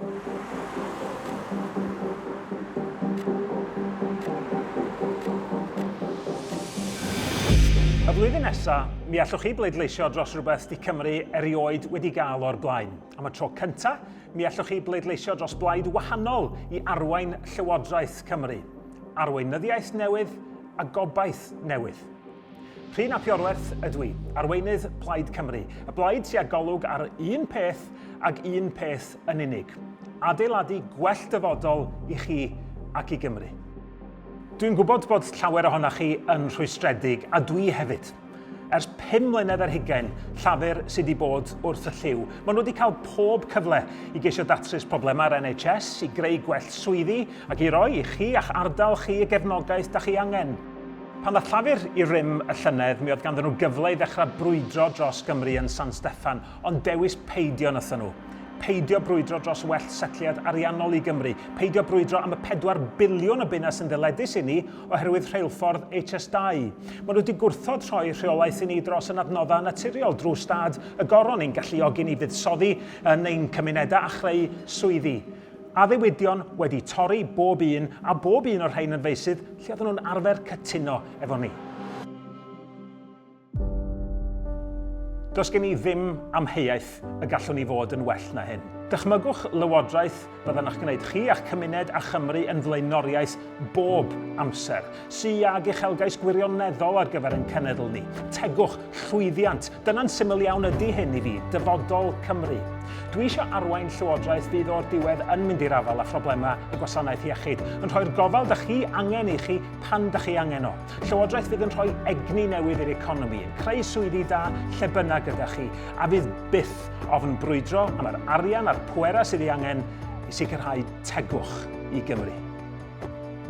Y flwyddyn nesa, mi allwch chi bleidleisio dros rhywbeth di Cymru erioed wedi gael o'r blaen. Am y tro cynta, mi allwch chi bleidleisio dros blaid wahanol i arwain Llywodraeth Cymru. Arweinyddiaeth newydd a gobaith newydd. Rhun ap Iorwerth ydw i, arweinydd Plaid Cymru, y blaid sy'n â golwg ar un peth ag un peth yn unig, adeiladu gwell dyfodol i chi ac i Gymru. Dwi'n gwybod bod llawer ohonoch chi yn rhwystredig, a dwi hefyd. Ers 5 mlynedd ar hugain, Llafur sydd wedi bod wrth y llyw. Maen nhw wedi cael pob cyfle i geisio datrys problemau'r NHS, i greu gwell swyddi, ac i roi i chi a'ch ardal chi y gefnogaeth da chi angen. Pan ddaeth Llafur i rym y llynedd, mi oedd ganddyn nhw gyfle i ddechrau brwydro dros Gymru yn San Steffan, ond dewis peidio wnaethon nhw. Peidio brwydro dros well setliad ariannol i Gymru, peidio brwydro am y 4 biliwn o bunnau sy'n ddyledus i ni oherwydd rheilffordd HS2. Maen nhw wedi gwrthod rhoi rheolaeth i ni dros yn adnoddau naturiol drwy stad y goron ein galluogi ni fuddsoddi yn ein cymunedau a chreu swyddi. Addewidion wedi torri bob un a bob un o'r rhain yn feysydd lle oedden nhw'n arfer cytuno efo ni. Does gen i ddim amheuaeth y gallwn ni fod yn well na hyn. Dychmygwch lywodraeth fydda'n eich gwneud chi a'ch cymuned a Chymru yn flaenoriaeth bob amser. Sy ag uchelgais gwirioneddol ar gyfer ein cenedl ni. Tegwch, llwyddiant, dyna'n syml iawn ydy hyn i fi, dyfodol Cymru. Dwi eisiau arwain llywodraeth fydd o'r diwedd yn mynd i'r afael â phroblemau y gwasanaeth iechyd, yn rhoi'r gofal da chi angen i chi pan da chi angen o. Llywodraeth fydd yn rhoi egni newydd i'r economi, yn creu swyddi da lle bynnag gyda chi, a fydd byth ofn brwydro am yr arian a'r pwerau sydd ei angen i sicrhau tegwch i Gymru.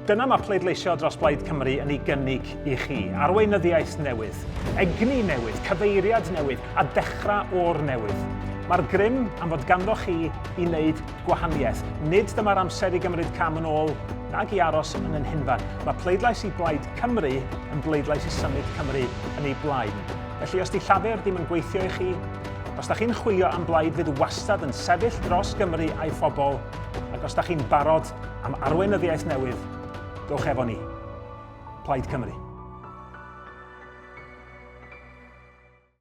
Dyna mae pleidleisio dros Blaid Cymru yn ei gynnig i chi. Arweinyddiaeth newydd, egni newydd, cyfeiriad newydd a dechrau o'r newydd. Mae'r grym am fod ganddo chi i wneud gwahaniaeth. Nid dyma'r amser i gymryd cam yn ôl nag i aros yn yn hunfan. Mae pleidlais i Blaid Cymru yn bleidlais i symud Cymru yn ei blaen. Felly os di Llafur ddim yn gweithio i chi, os da chi'n chwilio am blaid fydd wastad yn sefyll dros Gymru a'i phobl, ac os da chi'n barod am arweinyddiaeth newydd, dowch efo ni. Plaid Cymru.